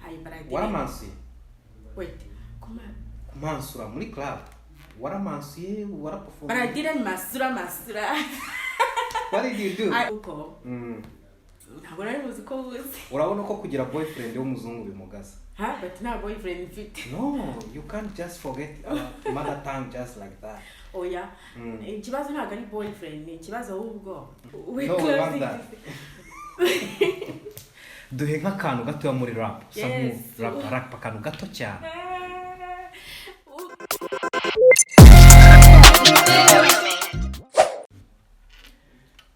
But I didn't. Waramansuye? Wait, kuma Kumansura muri club, waramansuye, waraperform? But I didn't masura masura. What did you do? I uko ntabwo nari muzi ko buzi. Urabona ko kugira boyfriend w'umuzungu bimugaza. Ha, but nta boyfriend mfite. No, you can't just forget our mother tongue just like that. Oya. Ikibazo ntabwo ari boyfriend, ni ikibazo ahubwo we No, we want closing that. Duhe nk'akantu gatoya muri rap, usa Yes. nk'u rap akantu gato cyane. Ah,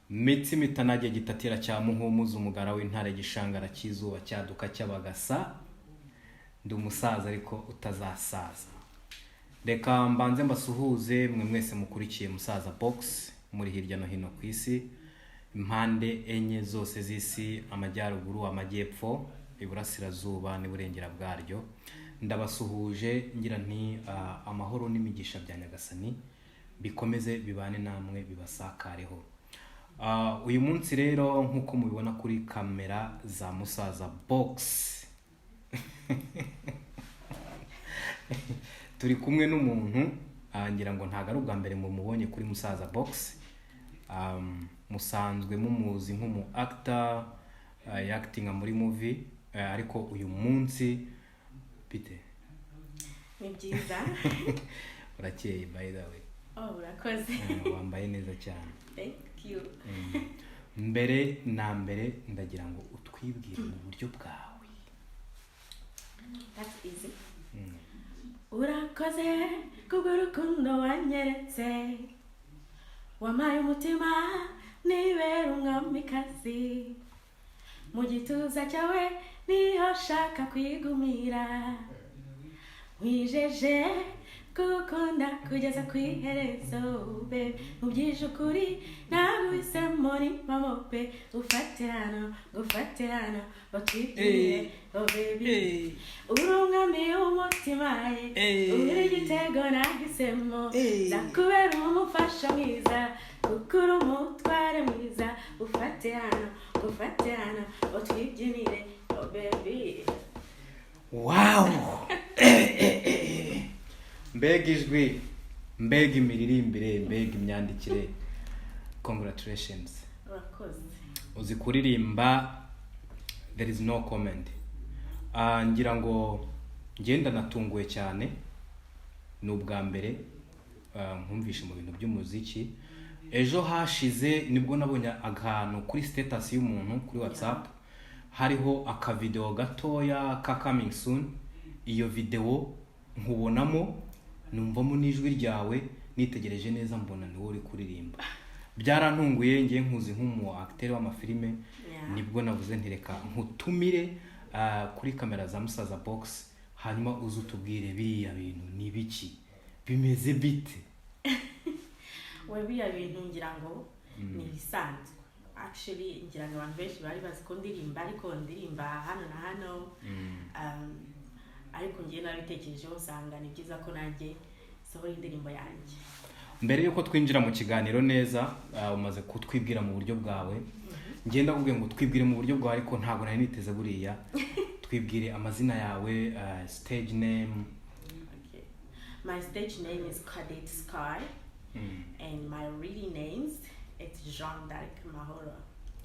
Mitsi mitanage gitatira cya muhumuza, umugara w'intare, gishangara cy'izuba cyaduka cy'abagasa, ndi umusaza ariko utazasaza. Reka mbanze mbasuhuze mwe mwese mukurikiye Musaza Box muri hirya no hino ku isi, impande enye zose z'isi, amajyaruguru, amajyepfo, iburasirazuba n'iburengera bwaryo. Ndabasuhuje ngira nti amahoro n'imigisha bya Nyagasani bikomeze bibane namwe, bibasakareho. Uyu munsi rero, nk'uko mubibona kuri kamera za Musaza Box, turi kumwe n'umuntu, ngira ngo ntabwo ari ubwa mbere mumubonye kuri Musaza Box. Musanzwe mumuzi nk'umu actor, yakitinga muri movie, ariko uyu munsi bite? Ni byiza. Urakeye, by the way. Oh, urakoze. Wambaye neza cyane. Thank you. Mbere na mbere ndagira ngo utwibwire mu buryo bwawe. That's easy. Urakoze kubw'urukundo wanyeretse, wampaye umutima nibera umwamikazi, mu gituza cyawe niho nshaka kwigumira, wijeje gukunda kugeza ku iherezo be mubyije ukuri, naguhisemo ni mamo pe, ufate hano, gufate hano, batwibwire, oh baby, uri umwami w'umutima ye. Hey. Uri igitego nahisemo. Hey. Nzakubera umufasha mwiza kuko uri umutware mwiza, ufate hano, gufate hano, utwibyinire, oh baby. Wow, mbega ijwi, mbega imiririmbire, mbega imyandikire! Congratulations. Urakoze. Uzi kuririmba, there is no comment. Ngira ngo ngenda natunguwe cyane, ni ubwa mbere nkumvishe mu bintu by'umuziki. Ejo hashize nibwo nabonye akantu kuri status y'umuntu kuri WhatsApp, hariho akavideo gatoya ka coming soon. Iyo video nkubonamo, numvamo n'ijwi ryawe, nitegereje neza mbona ni wowe uri kuririmba. Byarantunguye. Ngiye nkuzi nk'umu acteur w'amafilime. Nibwo navuze nti reka nkutumire kuri kamera za Musaza Box, hanyuma uze utubwire biriya bintu ni biki, bimeze bite? We, biriya bintu ngira ngo ni ibisanzwe. Actually, ngira ngo abantu benshi bari bazi ko ndirimba, ariko ndirimba hano na hano, ariko ngiye nabitekerejeho nsanga ni byiza ko nanjye sohora indirimbo yanjye. Mbere y'uko twinjira mu kiganiro neza, umaze kutwibwira mu buryo bwawe. Ngenda kubwira ngo twibwire mu buryo bwawe, ariko ntabwo nari niteze buriya. Twibwire amazina yawe, stage name. Okay. My stage name is Cadet Sky and my really names, it's Jean d'Arc Mahoro.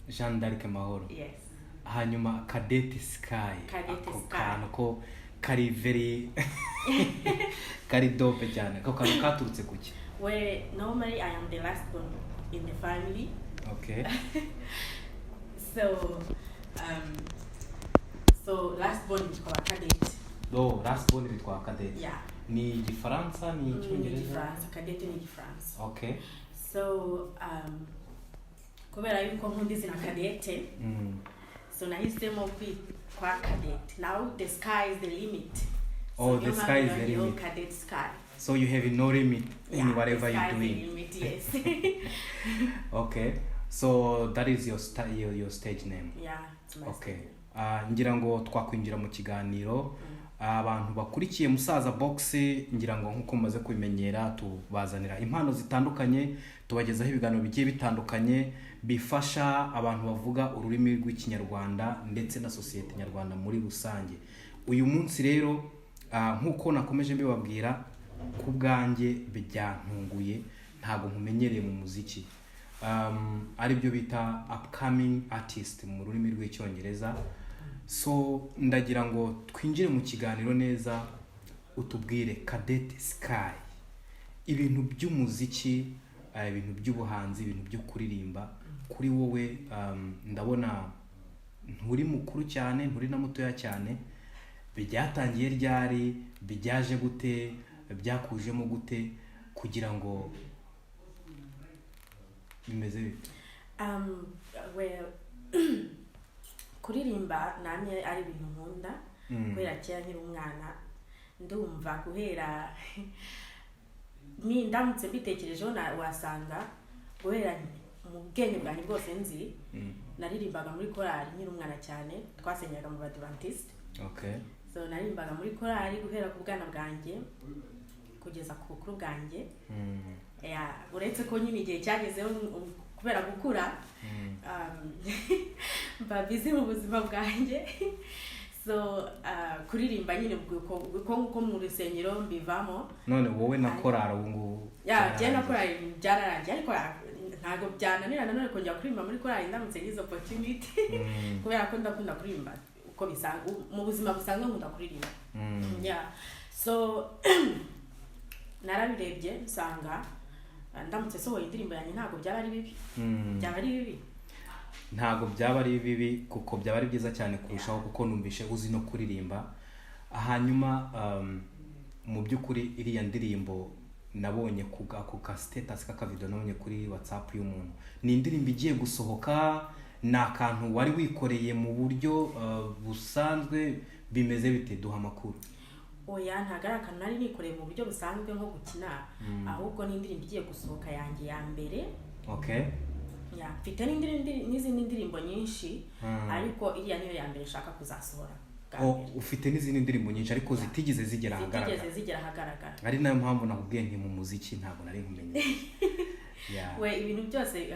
Jean d'Arc Mahoro? Yes. Hanyuma Cadet Sky? Cadet Ako Sky. kantu ko kari very kari dope cyane. Ako kantu katurutse kuki? Where normally I am the last one in the family. So last born is called Cadet. Do last born bitwa Cadet? Yeah. Ni Igifaransa, ni Icyongereza? Igifaransa, Cadet ni Igifaransa. So kubera yuko nkunda izina Cadette, so nahisemo kwitwa Cadet. Now the sky is the limit. So Oh, the niyo sky is mpamvu the nongeyeho limit. Cadet Sky. So you have no limit in Yeah, whatever the you're sky is the doing. limit, yes. Okay, so that is your stage name? Yeah, it's my Okay. stage. Ngira ngo twakwinjira mu kiganiro. Abantu bakurikiye Musaza Box, ngira ngo nk'uko mumaze kubimenyera, tubazanira impano zitandukanye, tubagezaho ibiganiro bigiye bitandukanye bifasha abantu bavuga ururimi rw'Ikinyarwanda ndetse na sosiyete nyarwanda muri rusange. Uyu munsi rero, nk'uko nakomeje mbibabwira, ku bwanjye byantunguye, ntabwo nkumenyereye mu muziki, aribyo bita upcoming artist mu rurimi rw'Icyongereza. So ndagira ngo twinjire mu kiganiro neza, utubwire, Cadette Sky, ibintu by'umuziki, ibintu by'ubuhanzi, ibintu byo kuririmba kuri wowe. Ndabona nturi mukuru cyane, nturi na mutoya cyane. Byatangiye ryari? Byaje gute? Byakujemo gute kugira ngo bimeze bite? Well, kuririmba namye ari ibintu nkunda guhera kera nkiri umwana. Ndumva guhera ni ndamutse mbitekerejeho wasanga guhera mu bwenge bwanjye bwose nzi, naririmbaga muri korali nkiri umwana cyane. Twasengeraga mu Badivantiste. So naririmbaga muri korali guhera ku bwana bwanjye kugeza ku bukuru bwanjye. Yeah, uretse ko nyine igihe cyagezeho, kubera gukura, mba busy mu buzima bwanjye. So kuririmba nyine ubwo uko mu rusengero mbivamo. None wowe na korali ubu ngubu? Yeah, jye na korali byararangiye, ariko ntabwo byananira nanone kongera kuririmba muri korali ndamutse ngize opportunity, kubera ko ndakunda kuririmba uko bisanzwe. Mu buzima busanzwe nkunda kuririmba. Yeah, so narabirebye nsanga ndamutse sohoye indirimbo yanjye ntabwo byaba ari bibi. Byaba ari bibi? Ntabwo byaba ari bibi, kuko byaba ari byiza cyane kurushaho, kuko numvishe uzi no kuririmba. Hanyuma mu by'ukuri iriya ndirimbo nabonye ku ka status k'akavido nabonye kuri WhatsApp y'umuntu, ni indirimbo igiye gusohoka? Ni akantu wari wikoreye mu buryo busanzwe? Bimeze bite? Duha amakuru. Oya, ntabwo ari akantu nari nikoreye mu buryo busanzwe nko gukina, ahubwo ni indirimbo igiye gusohoka yanjye ya mbere. Yeah, mfite n'izindi ndirimbo nyinshi, ariko iriya niyo ya mbere nshaka kuzasohora bwa Oh, mbere. ufite n'izindi ndirimbo nyinshi ariko zitigeze zigera ahagaragara? Zitigeze zigera ahagaragara. Ari nayo mpamvu nakubwiye nti mu muziki ntabwo nari nkumenye. Yeah. We, ibintu byose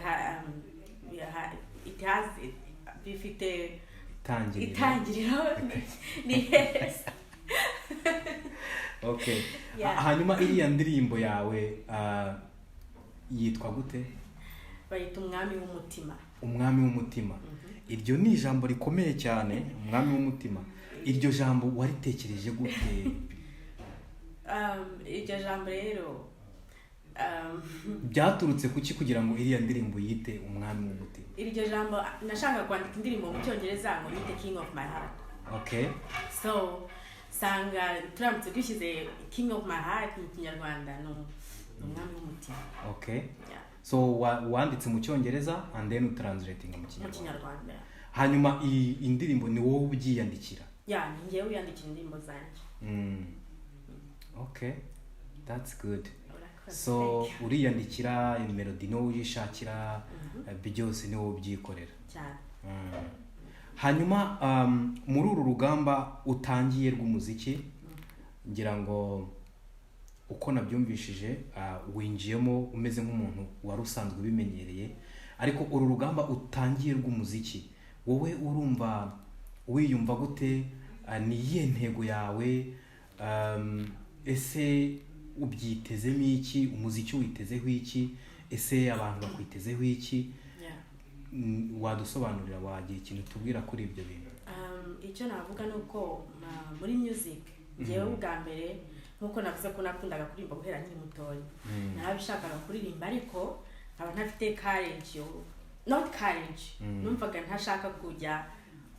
it has bifite Itangiriro. Itangiriro ni heza. Okay. Yeah. Hanyuma iriya ndirimbo yawe yitwa gute? Bayita "Umwami w'Umutima". "Umwami w'Umutima", iryo ni ijambo rikomeye cyane. "Umwami w'Umutima", iryo jambo waritekereje gute? Iryo jambo rero, Byaturutse kuki kugira ngo iriya ndirimbo yite "Umwami w'Umutima"? Iryo jambo nashaka kwandika indirimbo mu Cyongereza ngo nyite "King of My Heart". So sanga turamutse dushyize "King of My Heart" mu Kinyarwanda ni "Umwami w'Umutima". Yeah. So wanditse mu Cyongereza and then utranslating mu Mu Kinyarwanda? Kinyarwanda. Hanyuma iyi indirimbo ni wowe ubyiyandikira? Yeah, ni njyewe wiyandikira indirimbo zanjye. Okay, that's good. Urakoze. So Thank you. uriyandikira, melody ni wowe uyishakira, byose ni wowe ubyikorera? Cyane. Hanyuma muri uru rugamba utangiye rw'umuziki, ngira ngo uko nabyumvishije, winjiyemo umeze nk'umuntu wari usanzwe ubimenyereye, ariko uru rugamba utangiye rw'umuziki, wowe urumva wiyumva gute? Ni iyihe ntego yawe? Ese ubyitezemo iki? Umuziki witezeho iki? Ese abantu bakwitezeho iki? Yeah. Wadusobanurira, wagira ikintu tubwira kuri ibyo bintu? Icyo navuga ni uko muri music ngewe ubwa mbere, nk'uko navuze ko nakundaga kuririmba guhera nkiri mutoya, narabishakaga kuririmba, ariko nkaba ntafite courage not courage, numvaga ntashaka kujya,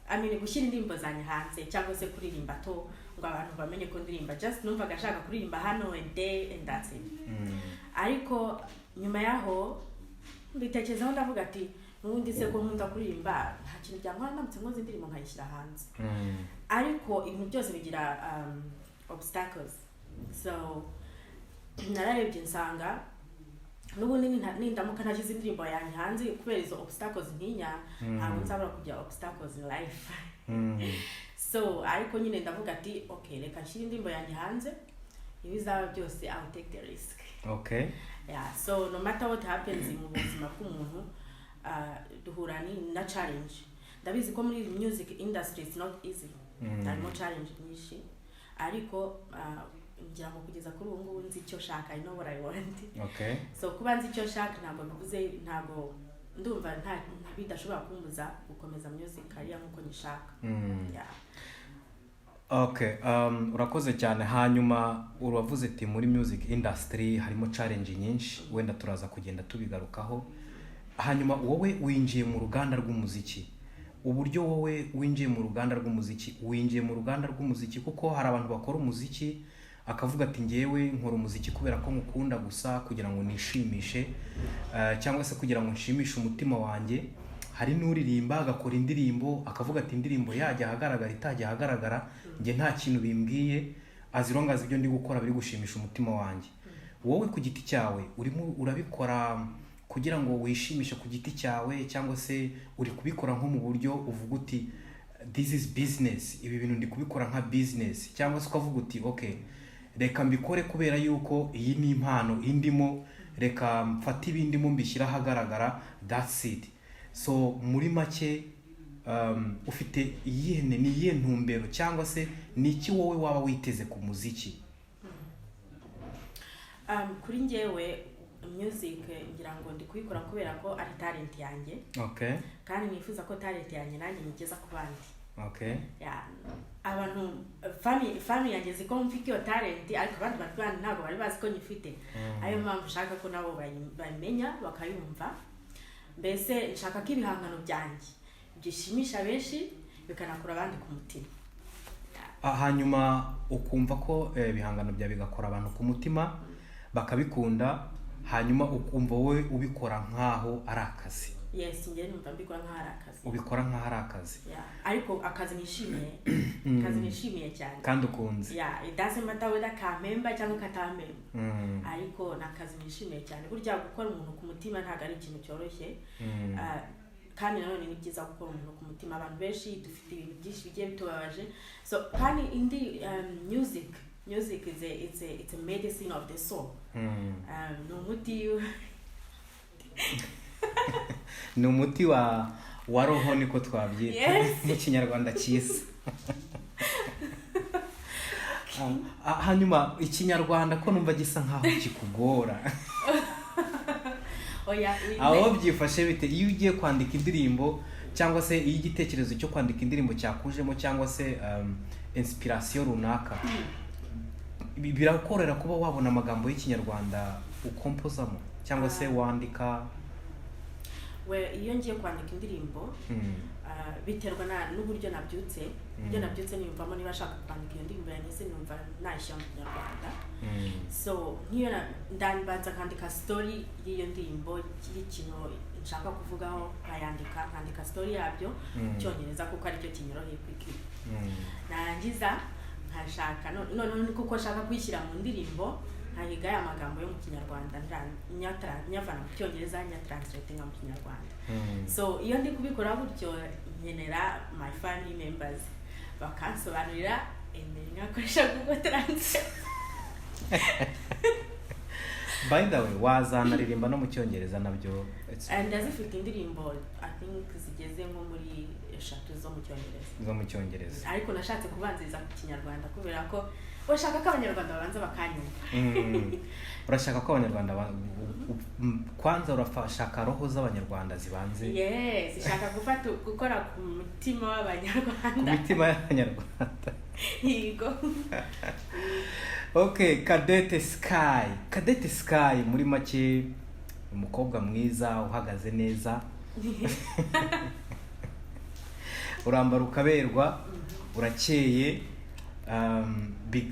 I mean, gushyira indirimbo zanjye hanze cyangwa se kuririmba to ngo abantu bamenye ko ndirimba. Just numvaga nshaka kuririmba hano and there and that's it. Ariko nyuma yaho mbitekerezaho, ndavuga ati n'ubundi se ko nkunda kuririmba, nta kintu byantwara ndamutse nkoze indirimbo nkayishyira hanze. Ariko ibintu byose bigira obstacles. So nararebye nsanga n'ubundi nindamuka ntashyize indirimbo yanjye hanze kubera izo obstacles ntinya, ntabwo nzabura kugira obstacles in life. So ariko nyine ndavuga ati okay, reka nshyire indirimbo yanjye hanze, ibizaba byose I will take the risk. Yeah, so no matter what happens mu buzima bw'umuntu, duhura na challenge. Ndabizi ko muri music industry it's not easy. Harimo challenge nyinshi, ariko ngira ngo kugeza kuri ubu ngubu nzi icyo nshaka. I know what I want. So kuba nzi icyo nshaka ntabwo bivuze, ntabwo ndumva nta bidashobora kumbuza gukomeza music career nk'uko nyishaka. Yeah. Okay, urakoze cyane. Hanyuma uravuze ati muri music industry harimo challenge nyinshi, wenda turaza kugenda tubigarukaho. Hanyuma wowe winjiye mu ruganda rw'umuziki, uburyo wowe winjiye mu ruganda rw'umuziki, winjiye mu ruganda rw'umuziki kuko hari abantu bakora umuziki akavuga ati: "Ngewe nkora umuziki kubera ko nkukunda gusa, kugira ngo nishimishe, cyangwa se kugira ngo nshimishe umutima wanjye." Hari n'uririmba agakora indirimbo akavuga ati: "Indirimbo yajya ahagaragara, itajya ahagaragara, njye nta kintu bimbwiye, as long as ibyo ndi gukora biri gushimisha umutima wanjye." Wowe ku giti cyawe urimo urabikora kugira ngo wishimishe ku giti cyawe, cyangwa se uri kubikora nko mu buryo uvuga uti: "This is business, ibi bintu ndi kubikora nka business," cyangwa se ukavuga uti: "Okay, reka mbikore kubera yuko iyi ni impano indimo, reka mfate ibindimo mbishyire ahagaragara, that's it"? So muri make, ufite iyihe, ni iyihe ntumbero, cyangwa se ni iki wowe waba witeze ku muziki? Kuri njyewe music ngira ngo ndi kuyikora kubera ko ari talent yanjye kandi nifuza ko talent yanjye nanjye nyigeza ku bandi. Yeah, abantu family yanjye izi ko mfite iyo talent, ariko abandi bantu bandi ntabwo bari bazi ko nyifite. Ariyo mpamvu nshaka ko nabo bayimenya bakayumva. Mbese nshaka ko ibihangano byanjye byishimisha benshi, bikanakura abandi ku mutima. Ah, hanyuma ukumva ko ibihangano byawe bigakora abantu ku mutima bakabikunda, hanyuma ukumva wowe ubikora nk'aho ari akazi? Yes, njye numva mbikora nk'aho ari akazi. Ubikora nk'aho ari akazi. Yeah, ariko akazi nishimiye, akazi nishimiye cyane. Kandi ukunze. Yeah, it doesn't matter whether kampemba cyangwa katampemba, ariko ni akazi nishimiye cyane. Burya gukora umuntu ku mutima ntabwo ari ikintu cyoroshye. Ah, kandi nanone ni byiza gukora umuntu ku mutima. Abantu benshi dufite ibintu byinshi bigiye bitubabaje. So kandi indi music is a, it's a, it's a medicine of the soul. Ni umuti. Ni umuti wa roho, niko twabyita mu Kinyarwanda cyiza. Hanyuma Ikinyarwanda ko numva gisa nkaho kikugora? Oya. Aho byifashe bite iyo ugiye kwandika indirimbo, cyangwa se iyo igitekerezo cyo kwandika indirimbo cyakujemo, cyangwa se inspiration runaka, birakorohera kuba wabona amagambo y'Ikinyarwanda ukompozamo cyangwa se wandika? We, iyo ngiye kwandika indirimbo, biterwa n'uburyo nabyutse, uburyo nabyutse niyumvamo. Niba nshaka kwandika iyo ndirimbo yanjye, se numva nayishyira mu Kinyarwanda. So nk'iyo ndabanza nkandika story y'iyo ndirimbo, y'ikintu nshaka kuvugaho, nkayandika, nkandika story yabyo mu Cyongereza kuko aricyo kinyoroheye quickly. Narangiza nkashaka noneho ni kuko nshaka kuyishyira mu ndirimbo, nkahiga ya magambo yo mu Kinyarwanda, nyavana mu Cyongereza, nyatranslatinga mu Kinyarwanda. So iyo ndi kubikora gutyo, nkenera my family members bakansobanurira and then nkakoresha Google Translate. By the way, wazanaririmba no mu Cyongereza nabyo And ndazifite indirimbo, I think zigeze nko muri eshatu zo mu Cyongereza. Zo mu Cyongereza. Ariko nashatse kubanziriza ku Kinyarwanda kubera ko bashaka ko Abanyarwanda babanza bakanyumva. Urashaka ko Abanyarwanda kwanza urashaka roho z'Abanyarwanda zibanze. Yes, ishaka gufata, gukora ku mutima Ku w'Abanyarwanda. mitima y'Abanyarwanda. Yego. Okay, Cadette Sky, Cadette Sky muri make umukobwa mwiza uhagaze neza, urambara ukaberwa, urakeye,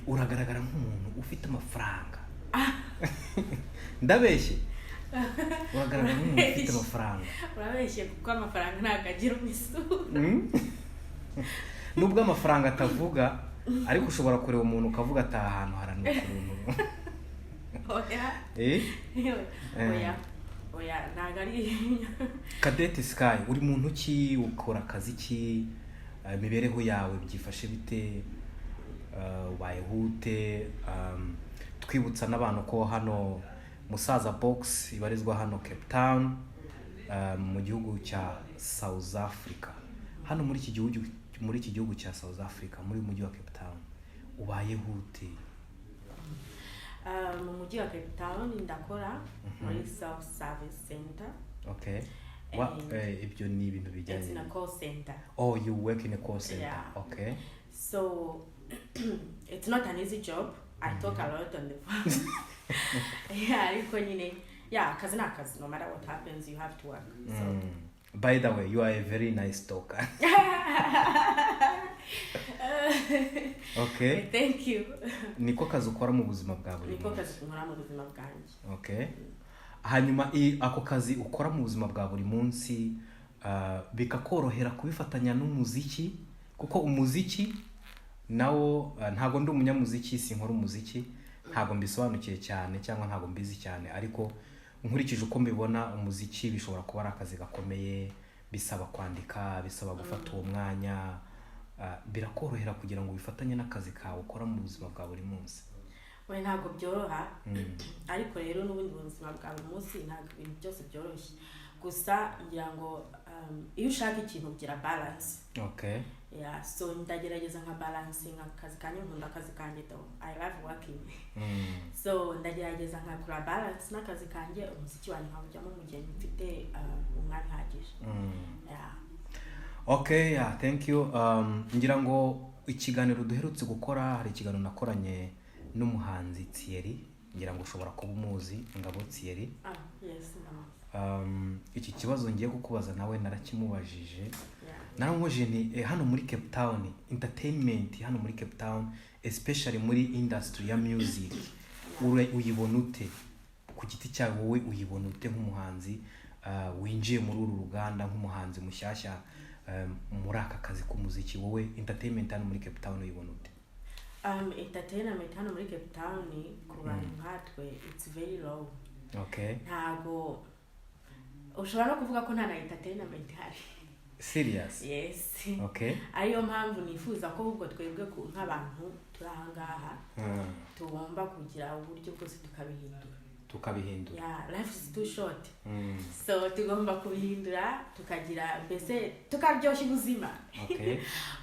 uragaragara nk'umuntu ufite amafaranga. Ndabeshye? Uragaragara nk'umuntu ufite amafaranga. Urabeshye kuko amafaranga ntabwo agira imisura. Nubwo amafaranga atavuga, ariko ushobora kureba umuntu ukavuga ati: "Aha hantu haranuka ukuntu." Oya. Eh? Oya, oya, ntabwo ari. Cadette Sky, uri muntu ki? Ukora akazi ki? Imibereho yawe byifashe bite? Ubayeho ute? Twibutsa n'abantu ko hano Musaza Box ibarizwa hano Cape Town, mu gihugu cya South Africa, hano muri iki gihugu. Muri iki gihugu cya South Africa, muri uyu mujyi wa Cape Town, ubayeho ute? Mu mujyi wa Cape Town ndakora muri self service center. Okay. Ibyo ni ibintu bijyanye It's in a call center. Oh, you work in a call center? Yeah. Okay. So it's not an easy job. I talk a lot on the phone. Yeah, ariko nyine, yeah, akazi ni akazi. No matter what happens, you have to work. So By the way, you are a very nice talker. Okay. Thank you. Niko kazi ukora mu buzima bwa buri Niko munsi? kazi nkora mu buzima bwanjye. Okay, hanyuma ako kazi ukora mu buzima bwa buri munsi, bikakorohera kubifatanya n'umuziki? Kuko umuziki nawo, ntabwo ndi umunyamuziki, sinkora umuziki, ntabwo mbisobanukiye cyane cyangwa ntabwo mbizi cyane, ariko nkurikije uko mbibona, umuziki bishobora kuba ari akazi gakomeye, bisaba kwandika, bisaba gufata uwo mwanya. Birakorohera kugira ngo ubifatanye n'akazi kawe ukora mu buzima bwa buri munsi? We, ntabwo byoroha, ariko rero n'ubundi mu buzima bwa buri munsi ntabwo ibintu byose byoroshye. Gusa ngira ngo iyo ushaka ikintu ugira balance. Yeah, so ndagerageza nka balancing akazi kanjye. Nkunda akazi kanjye though. I love working. So ndagerageza nkakora balance n'akazi kanjye, umuziki wanjye nkawujyamo mu gihe mfite umwanya uhagije. Yeah. Okay, yeah, thank you. Ngira ngo ikiganiro duherutse gukora, hari ikiganiro nakoranye n'umuhanzi Thierry, ngira ngo ushobora kuba umuzi, Ngabo Thierry. Ah, yes, ndamuzi. Iki kibazo ngiye kukubaza nawe narakimubajije. Naramubajije nti hano muri Cape Town, entertainment hano muri Cape Town, especially muri industry ya music, uyibona ute ku giti cyawe? Wowe uyibona ute nk'umuhanzi winjiye muri uru ruganda, nk'umuhanzi mushyashya muri aka kazi k'umuziki? Wowe entertainment hano muri Cape Town uyibona ute? Entertainment hano muri Cape Town ku bantu nkatwe, it's very low. Ntago ushobora no kuvuga ko nta na entertainment ihari. Serious? Yes. Ariyo mpamvu nifuza ko ahubwo twebwe nk'abantu turi aha ngaha tugomba kugira uburyo bwose tukabihindura. Tukabihindura. Yeah, life is too short. So tugomba kubihindura, tukagira mbese tukaryoshya ubuzima,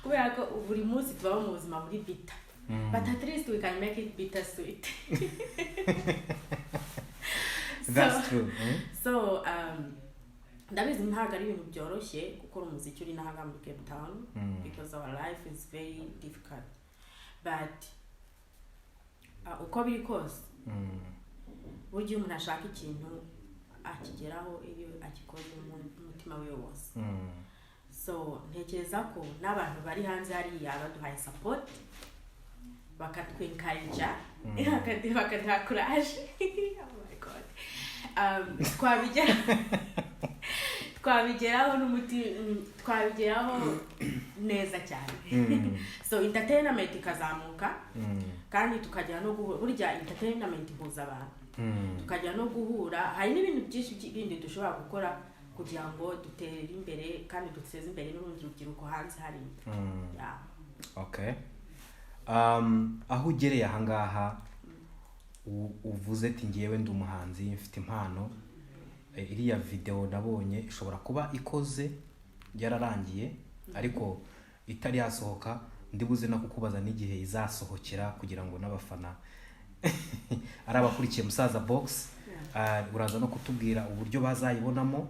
kubera ko buri munsi tubaho mu buzima buri bitter, but at least we can make it bitter sweet. That's true. So ndabizi ntabwo ari ibintu byoroshye gukora umuziki uri n'ahangaha muri Cape Town, because our life is very difficult, but uko biri kose, burya iyo umuntu ashaka ikintu akigeraho iyo agikoze n'umutima we wose. So ntekereza ko n'abantu bari hanze hariya baduhaye support, bakatwencouragea, bakaduha courage, oh my God, twabigeraho n'umuti, twabigeraho neza cyane. So entertainment ikazamuka, kandi tukajya no guhura. Burya entertainment ihuza abantu. Tukajya no guhura, hari n'ibintu byinshi bindi dushobora gukora kugira ngo dutere imbere kandi duteze imbere n'urundi rubyiruko hanze hariya. Yeah. Okay, aho ugereye ahangaha, uvuze ati ngewe ndi umuhanzi, mfite impano. Iriya video nabonye ishobora kuba ikoze yararangiye ariko itari yasohoka. Ndibuze no kukubaza n'igihe izasohokera kugira ngo n'abafana ari abakurikiye Musaza Box, uraza no kutubwira uburyo bazayibonamo.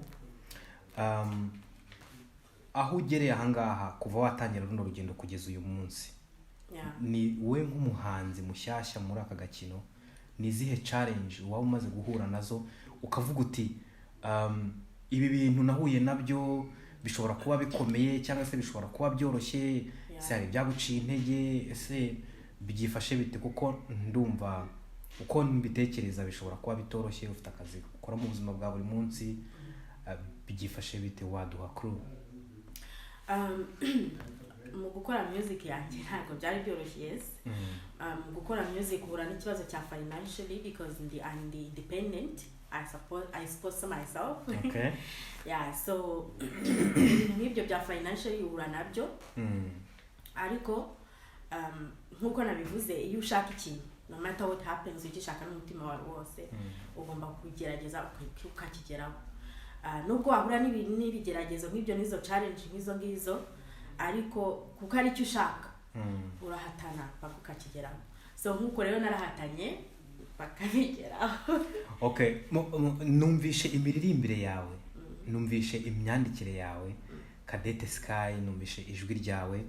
Aho ugereye ahangaha, kuva watangira runo rugendo kugeza uyu munsi, ni wowe nk'umuhanzi mushyashya muri aka gakino, ni izihe challenge waba umaze guhura nazo ukavuga uti ibi bintu nahuye nabyo bishobora kuba bikomeye cyangwa se bishobora kuba byoroshye? Ese hari ibyaguciye intege? Ese byifashe bite? Kuko ndumva uko mbitekereza bishobora kuba bitoroshye, ufite akazi ukora mu buzima bwa buri munsi. Byifashe bite? Waduha clue? Mu gukora music yanjye ntabwo byari byoroshye, yes. Mu gukora music uhura n'ikibazo cya financially, because ndi I'm the independent, I sponsor myself. Yeah, so ibintu nk'ibyo bya financially uhura nabyo, ariko nk'uko nabivuze, iyo ushaka ikintu, no matter what happens, ugishaka n'umutima wawe wose, ugomba kugerageza ukakigeraho. Nubwo wahura n'ibigeragezo nk'ibyo, n'izo challenge nk'izo ngizo. Ariko kuko ari cyo ushaka, urahatana paka ukakigeraho. So nk'uko rero narahatanye bakabigeraho. Okay. Numvishe imiririmbire yawe, numvishe imyandikire yawe, Cadette Sky, numvishe ijwi ryawe,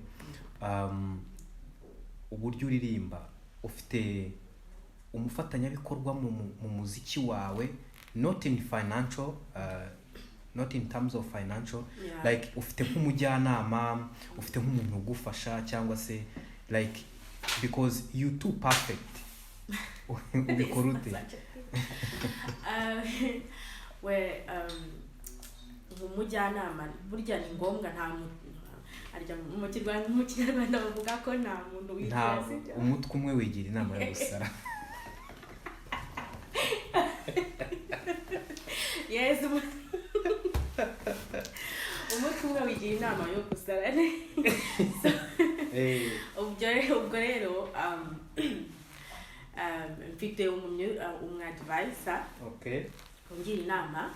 uburyo uririmba. Ufite umufatanyabikorwa mu muziki wawe, not in financial, not in terms of financial, like ufite nk'umujyanama, ufite nk'umuntu ugufasha, cyangwa se like, because you too perfect, ubikora ute? We umujyanama burya ni ngombwa. Nta arya mu Kinyarwanda bavuga ko nta muntu nta wigira, sibyo? Umutwe umwe wigira inama yo gusara. Yes, umutwe umwe wigira inama yo gusara. Ubwo rero mfite umu advisor ungira inama.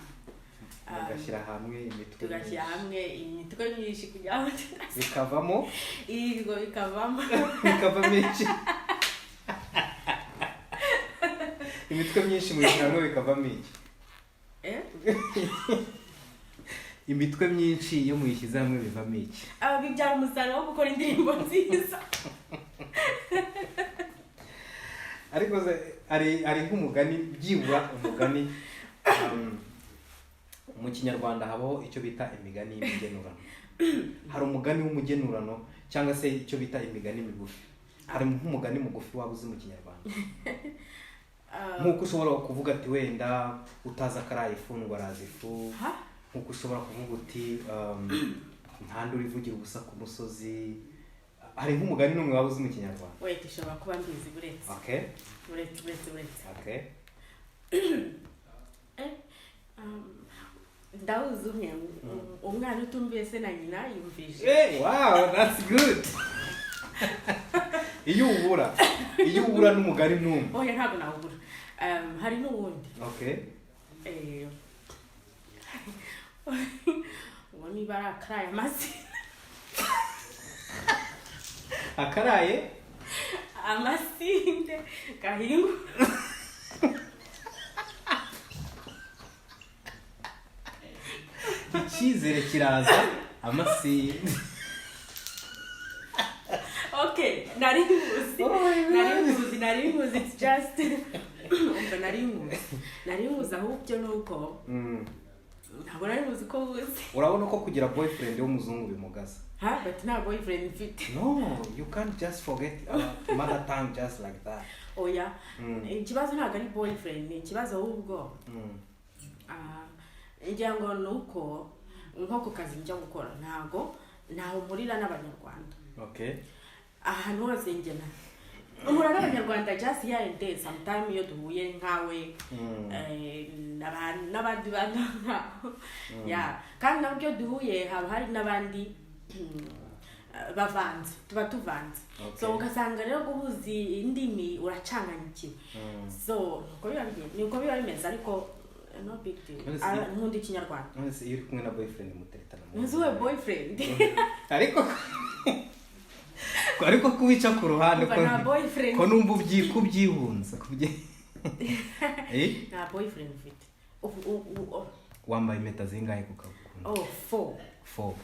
Mugashyira hamwe imitwe Tugashyira myinshi. hamwe imitwe myinshi kugira ngo Bikavamo Ibigo bikavamo Bikavamo iki? Imitwe myinshi muyishyira hamwe bikavamo iki? Eh? Imitwe myinshi iyo muyishyize hamwe bivamo iki? Ah, bibyara umusaruro wo gukora indirimbo nziza. Ariko se ari nk'umugani, byibura umugani, mu Kinyarwanda habaho icyo bita imigani y'imigenurano. Hari umugani w'umugenurano cyangwa se icyo bita imigani migufi. Hari nk'umugani mugufi waba uzi mu Kinyarwanda? Ah, Nk'uko ushobora kuvuga ati wenda utazi akaraye ifu ngo araza ifu. Ha? Nk'uko ushobora kuvuga uti nta nduru ivugira ubusa ku musozi. Hari nk'umugani n'umwe waba uzi mu Kinyarwanda? Wait, ishobora kuba mbizi, buretse. Buretse, buretse, buretse. Ndawuzi umwe: umwana utumviye se na nyina yumvishe. Hey, wow, that's good. Iyo ubura n'umugani n'umwe. Oya, ntabwo nawubura. Hari n'uwundi. Uwo niba ari akaraye amasi Akaraye amasinde gahingwa. Icyizere kiraza amasinde. Okay, nari nkuzi. Oh my God. Nari nkuzi, nari nkuzi. It's just, umva, nari nkuzi, nari nkuzi, ahubwo ni uko ntabwo nari nkuzi ko wuzi. Urabona ko kugira boyfriend w'umuzungu bimugaza. Ha, but nta boyfriend mfite. No, you can't just forget our mother tongue just like that. Oya. Ikibazo ntabwo ari boyfriend, ni ikibazo ahubwo ah, ngira ngo ni uko nko ku kazi njya gukora ntabwo ntaho mpurira n'Abanyarwanda. Ahantu hose ngena mpura n'Abanyarwanda just here and there sometime, iyo duhuye nkawe n'abandi bantu nkaho. Yeah, kandi nabwo iyo duhuye haba hari n'abandi bavanze, tuba tuvanze. So ugasanga rero guhuza indimi uracanganyikiwe. So niko biba bimeze, ariko no big deal. None se Ah, nkunda Ikinyarwanda. None se iyo uri kumwe na boyfriend muteretana mu Nzi we boyfriend? Ariko kubica ku ruhande Umva, ko nta boyfriend. ko numva kubyihunza Eh? Nta boyfriend mfite. Oh, Wambaye impeta zingahe ku kaboko? Oh, four. Four.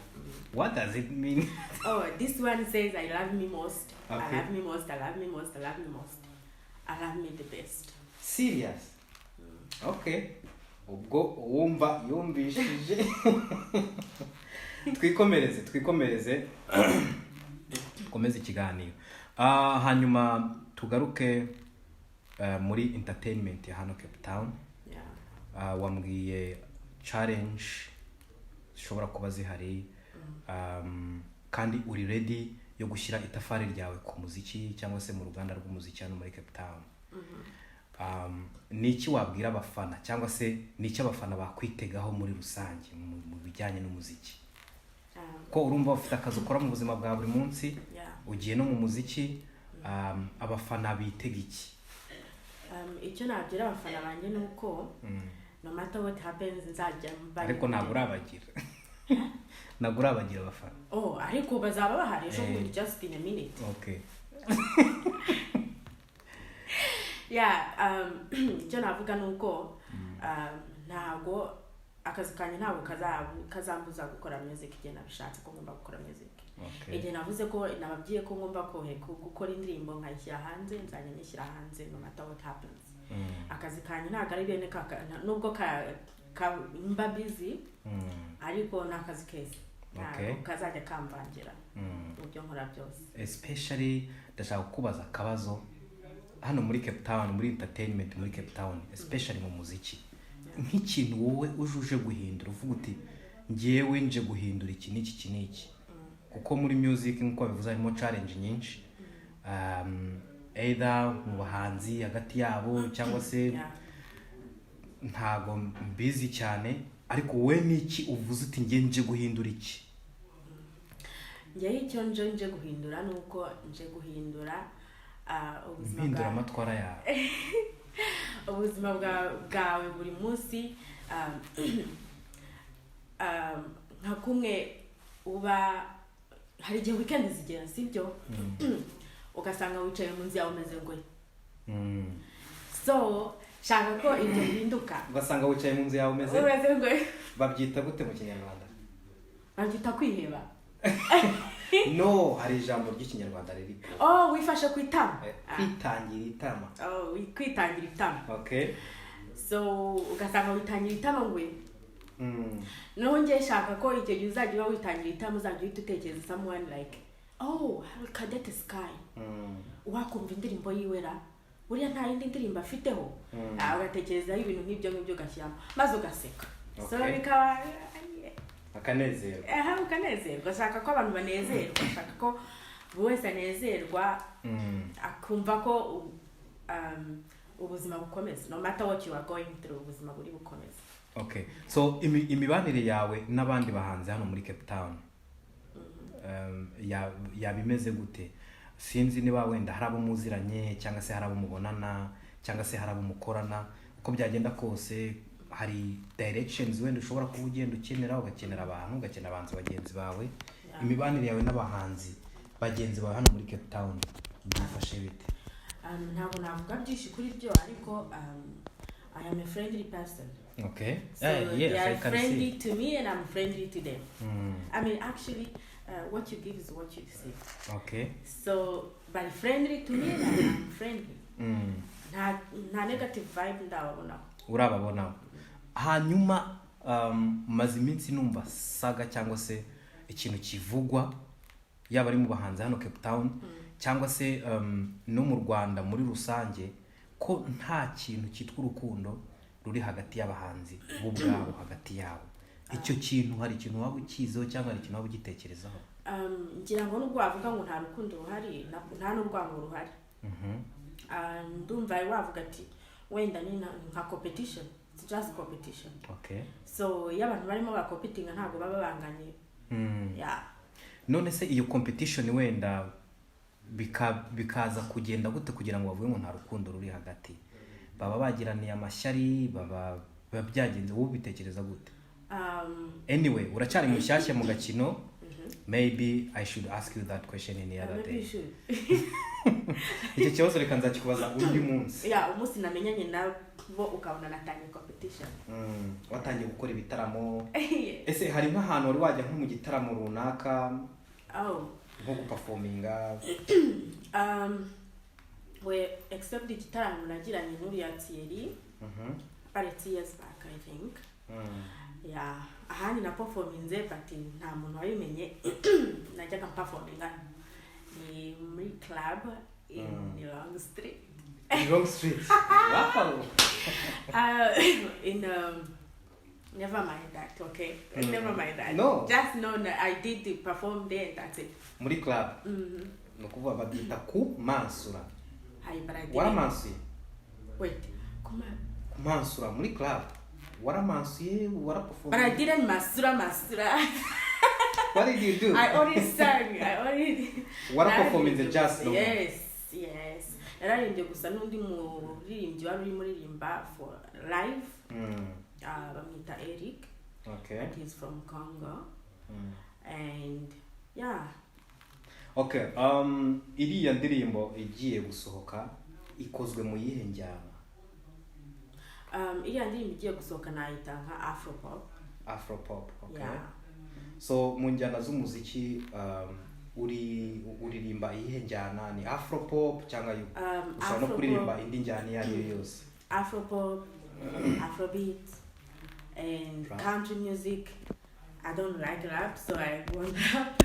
What does it mean? Oh, this one says I love me most. I love me most, I love me most, I love me most, I love me the best. Serious? Okay, ubwo uwumva yumvishije. Twikomereze, dukomeze ikiganiro. Ah, hanyuma tugaruke muri entertainment ya hano Cape Town. Ah, wambwiye challenge zishobora kuba zihari, kandi uri ready yo gushyira itafari ryawe ku muziki cyangwa se mu ruganda rw'umuziki hano muri Cape Town. Ni iki wabwira abafana, cyangwa se ni iki abafana bakwitegaho muri rusange mu bijyanye n'umuziki? Ko urumva ufite akazi ukora mu buzima bwa buri munsi, ugiye no mu muziki, abafana bitega iki? Icyo nabwira abafana banjye ni uko no matter what happens nzajya mba Ariko ntabwo urabagira. Ntabwo urabagira abafana. Oh, ariko bazaba bahari ejo Eh. bundi, just in a minute. Okay. Yeah, icyo navuga ni uko ntabwo akazi kanjye ntabwo kazambuza gukora music igihe nabishatse ko ngomba gukora music. Igihe navuze ko nababwiye ko ngomba gukora indirimbo nkayishyira hanze, nzajya nyishyira hanze no matter what happens. Akazi kanjye ntabwo ari bene kaka nubwo mba busy, ariko ni akazi keza, ntabwo kazajya kamvangira mu byo nkora byose. Especially ndashaka kukubaza akabazo hano muri Cape Town, muri entertainment muri Cape Town, especially mu muziki, nk'ikintu wowe uje guhindura, uvuga uti: "Ngewe nje guhindura iki n'iki, iki n'iki," kuko muri music, nk'uko babivuze, harimo challenge nyinshi, either mu bahanzi hagati yabo cyangwa se ntago mbizi cyane, ariko wowe n'iki uvuze uti: "Nge nje guhindura iki"? Ngewe icyo nje guhindura ni uko nje guhindura ubuzima bwa Impinduramatwara yawe. Ubuzima bwawe buri munsi, nka kumwe uba hari igihe weekend zigera, sibyo, ugasanga wicaye mu nzu yawe umeze ngo so shaka ko ibyo bihinduka. Ugasanga wicaye mu nzu yawe umeze umeze ngo Babyita gute mu Kinyarwanda? Babyita kwiheba. No, hari ijambo ry'Ikinyarwanda riri. Oh, wifashe ku itama. Kwitangira itama. Oh, kwitangira itama. Okay. So ugasanga witangira itama ngo noneho ngiye shaka ko icyo gihe uzajya uba witangira itama, uzajya uhita utekereza someone like, "Oh, Cadette Sky." Wakumva indirimbo yiwe ra, buriya nta yindi ndirimbo afiteho. Ah, ugatekerezaho ibintu nk'ibyo ngibyo, ugashyiramo maze ugaseka, so bikaba Akanezero. Aha, ukanezerwa. Shaka ko abantu banezerwa, shaka ko buri wese anezerwa, akumva ko ubuzima bukomeza. No matter what you are going through, ubuzima buri bukomeza. Okay, so imibanire yawe n'abandi bahanzi hano muri Cape Town yaba imeze gute? Sinzi niba wenda hari abo muziranye, cyangwa se hari abo mubonana, cyangwa se hari abo mukorana. Uko byagenda kose, hari directions wenda ushobora kuba ugenda ukenera, ugakenera abantu, ugakenera abahanzi bagenzi bawe. Imibanire yawe n'abahanzi bagenzi bawe hano muri Cape Town byifashe bite? Ntabwo navuga byinshi kuri byo, ariko I am a friendly person. So Yes, they are I can see. friendly to me and I'm friendly to them. I mean, actually, what you give is what you receive. So but friendly to me and I'm friendly. Nta negative vibe ndababonaho. Urababonaho. Hanyuma maze iminsi numva saga cyangwa se ikintu kivugwa, yaba ari mu bahanzi hano Cape Town cyangwa se no mu Rwanda muri rusange, ko nta kintu cyitwa urukundo ruri hagati y'abahanzi bo ubwabo hagati yabo. Icyo kintu, hari ikintu waba ukiziho cyangwa hari ikintu waba ugitekerezaho? Ngira ngo nubwo wavuga ngo nta rukundo ruhari, nta n'urwango ruhari. Ah, ndumva wavuga ati wenda ni nka competition. It's just competition. So iyo abantu barimo bacompetinga, ntabwo baba banganye. Yeah. None se iyo competition wenda bikaza kugenda gute kugira ngo bavuge ngo nta rukundo ruri hagati? Baba bagiraniye amashyari? Baba biba byagenze? Wowe ubitekereza gute? Anyway, uracyari mushyashya mu gakino. Maybe I should ask you that question any other Maybe you day. should. Icyo kibazo reka nzakikubaza undi munsi. Yeah, umunsi namenyanye nabo ukabona natangiye competition. Watangiye gukora ibitaramo. Ese hari nk'ahantu wari wajya nko mu gitaramo runaka, Oh. nko guperforminga? We except igitaramo nagiranye n'uriya Thierry, but it's years back, I think. Yeah, ahandi na performinze, but nta muntu wabimenye, najyaga performinga ni muri club in Long Street. Long Street, wow. In never mind that, okay? Never mind that. No. Just know that I did the perform there and that's it. Muri club? Ni ukuvuga babyita ku mansura. Hi, but I didn't. Waramansuye? Wait, come on. Kumansura muri club, waramansuye? But I Waraperforminga? didn't masura masura. What did you do? I only sang. I only Waraperforminze just no? Yes. Nararirimbye gusa n'undi muririmbyi wari urimo uririmba for live. Bamwita Eric. He's from Congo. And yeah. Okay, iriya ndirimbo igiye gusohoka ikozwe mu yihe njyana? Iriya ndirimbo igiye gusohoka nayita nka afropop. Afropop, okay. Yeah. So mu njyana z'umuziki, uri uririmba iyihe njyana? Ni afropop cyangwa ushobora no kuririmba Afropop, indi njyana iyo ari yo yose? Afropop, afrobeat and Rap. country music. I don't like rap, so I won't rap.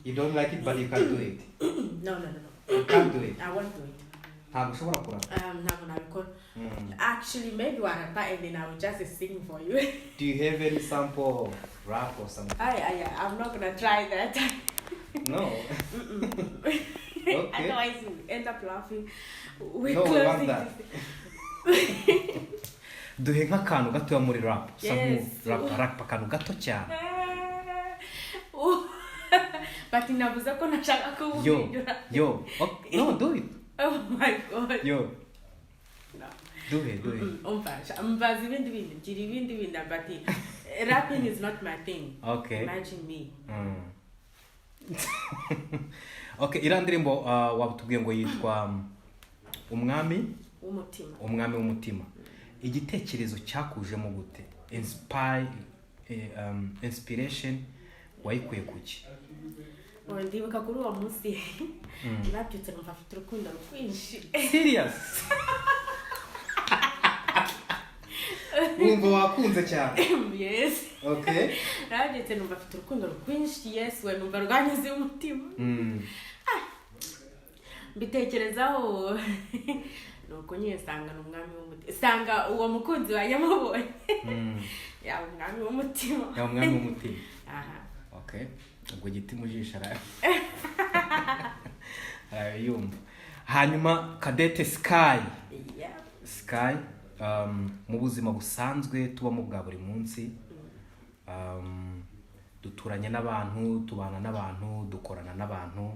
You don't like it, but you can do it? No. You can't do it? I won't do it. Ntabwo ushobora kurapa? Ntabwo nabikora. Actually, maybe warapa and then I will just sing for you. Do you have any sample of rap or something? I'm not gonna try that. No? Okay. Otherwise, you end up laughing. We're No, we want closing that. this. Duhe nk'akantu gatoya muri rap, usa Yes. nk'urapa, rap akantu gato cyane. But navuze ko nashaka Yo. kuwuhindura. Yo, okay. No, do it. Oh my God. Yo. No. Duhe, duhe. Umva, mbaza ibindi bintu, ngira ibindi bintu, but rapping is not my thing. Okay. Imagine me. Okay, iriya ndirimbo watubwiye ngo yitwa Umwami W'umutima. Umwami w'Umutima. Igitekerezo cyakujemo gute? Inspiration wayikuye kuki? Oh, ndibuka kuri uwo munsi nabyutse numva afite urukundo rwinshi. Serious? Wumva wakunze cyane? Yes. Okay. Nabyutse numva afite urukundo rwinshi, yes, we numva rwanyuze umutima. Mbitekerezaho, nuko nyine nsanga ni Umwami w'Umutima, sanga uwo mukunzi wanjye amubonye yaba Umwami w'Umutima. Yaba Umwami w'Umutima. Aha. Okay, ubwo giti mu jisho arayumva. Hanyuma Cadette Sky, Sky, mu buzima busanzwe tubamo bwa buri munsi, duturanye n'abantu, tubana n'abantu, dukorana n'abantu,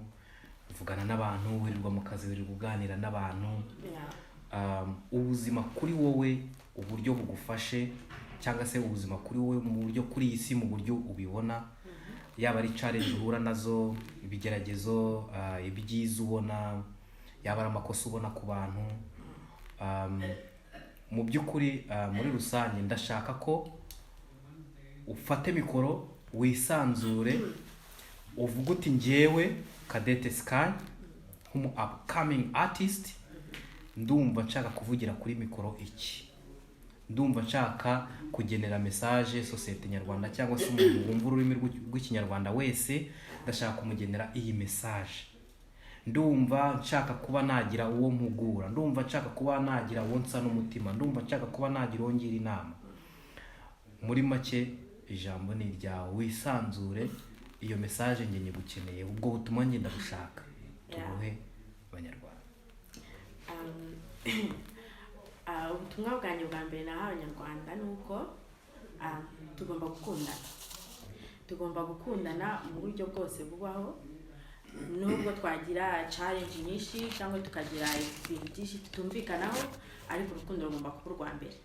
uvugana n'abantu, wirirwa mu kazi, wirirwa uganira n'abantu. Ubuzima kuri wowe, uburyo bugufashe, cyangwa se ubuzima kuri wowe mu buryo kuri iyi si, mu buryo ubibona, yaba ari challenge uhura nazo, ibigeragezo, ibyiza ubona, yaba ari amakosa ubona ku bantu, mu by'ukuri, muri rusange ndashaka ko ufate mikoro, wisanzure, uvuge uti: "Njyewe Cadette Sky, nk'umu upcoming artist, ndumva nshaka kuvugira kuri mikoro iki, ndumva nshaka kugenera message sosiyete nyarwanda, cyangwa se umuntu wumva ururimi rw'Ikinyarwanda wese, ndashaka kumugenera iyi message, ndumva nshaka kuba nagira uwo mpugura, ndumva nshaka kuba nagira uwo nsa n'umutima, ndumva nshaka kuba nagira uwo ngira inama." Muri make, ijambo ni iryawe, wisanzure. Iyo message njye nyigukeneye, ubwo butumwa njye ndabushaka, tubuhe Abanyarwanda. Ubutumwa bwanjye bwa mbere nahawe Abanyarwanda ni uko tugomba gukundana, tugomba gukundana mu buryo bwose bubaho. Nubwo twagira challenge nyinshi cyangwa tukagira ibintu byinshi tutumvikanaho, ariko urukundo rugomba kuba urwa mbere.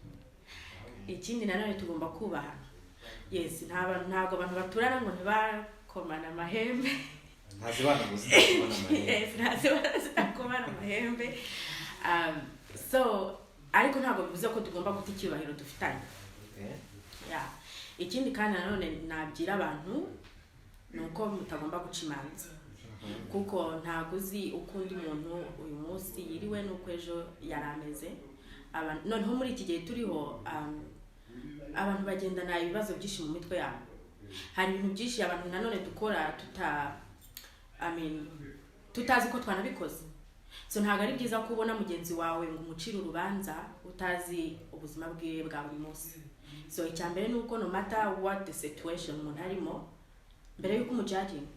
Ikindi nanone, tugomba kubahana. Yes, ntabwo abantu baturana ngo ntibakomane amahembe. Ntazibana gusa. Yes, ntazikomana amahembe. So ariko ntabwo bivuze ko tugomba guta icyubahiro dufitanye. Yeah. Ikindi kandi nanone nabwira abantu ni uko mutagomba guca imanza, kuko ntabwo uzi uko undi muntu uyu munsi yiriwe n'uko ejo yari ameze. Noneho muri iki gihe turiho, abantu bagendana ibibazo byinshi mu mitwe yabo. Hari ibintu byinshi abantu nanone dukora tuta, I mean, tutazi ko twanabikoze. So ntabwo ari byiza ko ubona mugenzi wawe ngo umucire urubanza utazi ubuzima bwiwe bwa buri munsi. So icya mbere ni uko no matter what the situation umuntu arimo, mbere y'uko umujudginga,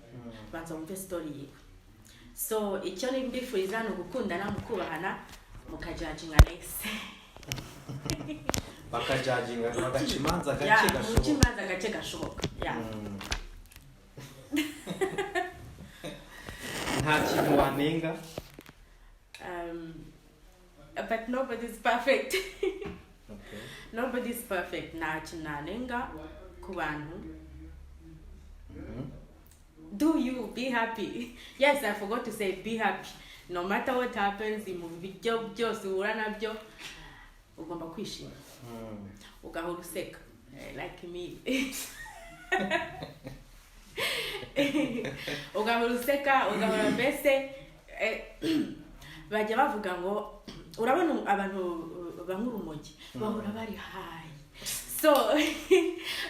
banza wumve story yiwe. So icyo mbifuriza ni ugukundana, mukubahana, mukajudginga next. Bakajudginga, bagaca imanza gake Yeah, muce gashoboka. imanza gake gashoboka, yeah. Nta kintu wanenga? But nobody's perfect. Okay. Nobody's perfect. Nta kintu nanenga ku bantu. Do you be happy. Yes, I forgot to say, be happy no matter what happens. Mu biryo byose uhura nabyo, ugomba kwishima, ugahora useka. Like me, ugahora useka, ugahora mbese, bajya bavuga ngo urabona abantu banywa urumogi bahora bari high. So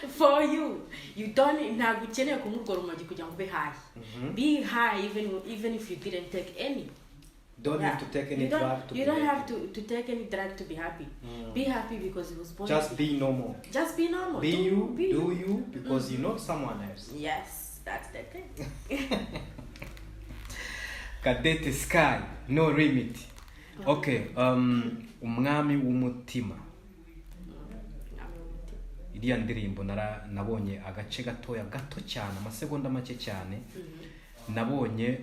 for you, you don't, ntabwo ukeneye kunywa urwo rumogi kugira ngo ube high. Be high even if you didn't take any. Don't have to take any You don't, drug to you be don't have happy. to take any drug to be happy. Be happy because it was born. Just be normal. Just be normal. Be you. Be Do you, because you're not someone else. Yes, that's the thing. Cadette Sky, no limit. Okay, Umwami w'Umutima, iriya ndirimbo nabonye agace gatoya gato cyane, amasegonda make cyane. Nabonye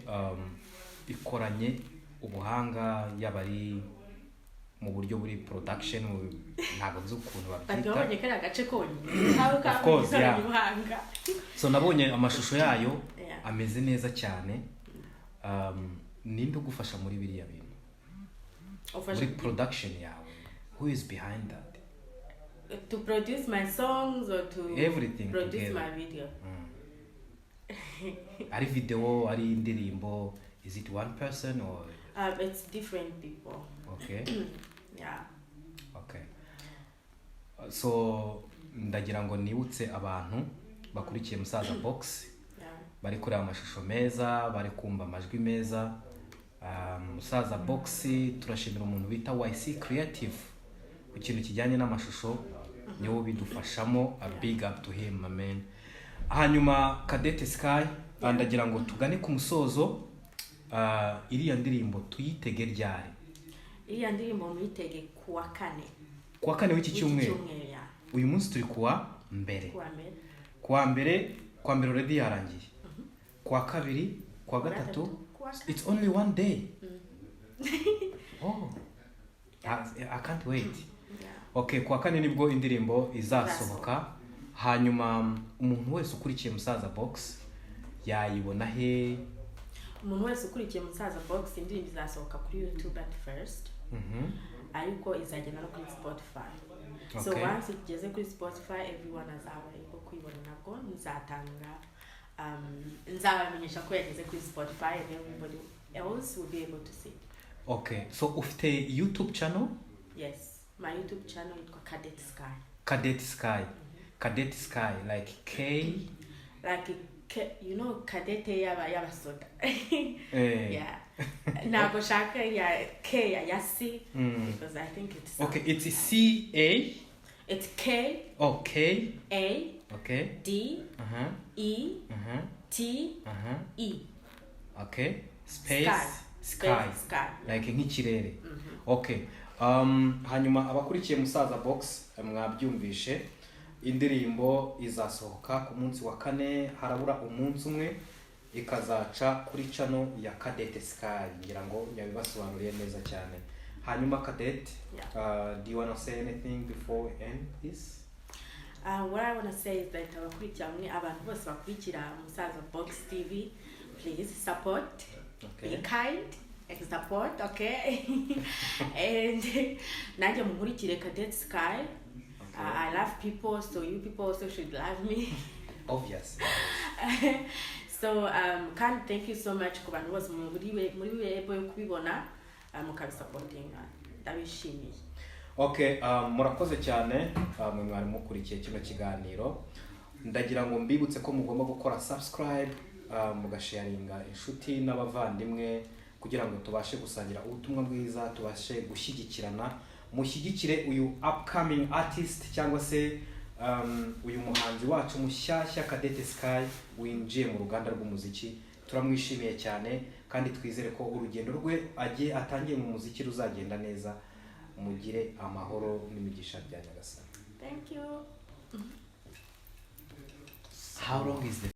ikoranye ubuhanga, yaba ari mu buryo buri production, ntabwo nzi ukuntu But babyita. Wabonye kariya gace konyine kawe? Of course, yeah. Ubuhanga. So nabonye amashusho yayo ameze neza cyane. Ninde ugufasha muri biriya bintu? Ufasha Muri production yawe, who is behind that? To produce my songs or to Everything produce together. my video? Ari video, ari indirimbo, is it one person or? It's different people. Yeah. Okay, so ndagira ngo nibutse abantu bakurikiye Musaza Box, bari kureba amashusho meza, bari kumva amajwi meza. Musaza Box, turashimira umuntu bita YC Creative ku kintu kijyanye n'amashusho, niwe ubidufashamo. A big up to him, my man. Hanyuma Cadette Sky, ndagira ngo tugane ku musozo. Iriya ndirimbo tuyitege ryari? Iriya ndirimbo muyitege kuwa kane. Kuwa kane w'iki W'iki cyumweru? Cyumweru, yeah. Uyu munsi turi kuwa mbere. Kuwa mbere. Kuwa mbere, kuwa mbere already yarangiye, kuwa kabiri, kuwa gatatu. Kuwa kane. It's only one day. Oh, I can't wait. Okay, kuwa kane nibwo indirimbo izasohoka. Hanyuma umuntu wese ukurikiye Musaza Box yayibona he? Umuntu wese ukurikiye Musaza Box, indirimbo izasohoka kuri YouTube at first, ariko izagenda no kuri Spotify. So once igeze kuri Spotify, everyone azaba able kuyibona. Nabwo nzatanga, nzabamenyesha ko yageze kuri Spotify and everybody else will be able to see it. Okay, so ufite YouTube channel? Yes, my YouTube channel yitwa Cadet Sky. Cadet Sky. Cadet Sky, like K? Like you know cadete y'abasoda. Eh. Yeah, ntabwo shaka ya K ya C because I think it's Okay, it's C A? It's K Oh, K. A D E T E. Okay, space. Sky. Sky. Space, sky. Like nk'ikirere. Okay, hanyuma abakurikiye Musaza Box, mwabyumvishe, indirimbo izasohoka ku munsi wa kane, harabura umunsi umwe, ikazaca kuri channel ya Cadette Sky. Ngira ngo yabibasobanuriye neza cyane. Hanyuma Cadette, do you wanna say anything before we end this? What I want to say is that abakurikira mwe, abantu bose bakurikira Musaza Box TV, please support, be kind and support, okay? And nanjye munkurikire, Cadet Sky. I love people, so you people also should love me. Obvious. So kandi thank you so much ku bantu bose muri able yo kubibona, mukabisupportinga, ndabishimiye. Okay, murakoze cyane, mwe mwari mukurikiye kino kiganiro. Ndagira ngo mbibutse ko mugomba gukora subscribe, mugasharinga inshuti n'abavandimwe kugira ngo tubashe gusangira ubutumwa bwiza, tubashe gushyigikirana. Mushyigikire uyu upcoming artist cyangwa se uyu muhanzi wacu mushyashya Cadette Sky winjiye mu ruganda rw'umuziki. Turamwishimiye cyane kandi twizere ko urugendo rwe agiye atangiye mu muziki ruzagenda neza. Mugire amahoro n'imigisha bya Nyagasani. Thank you. How long is the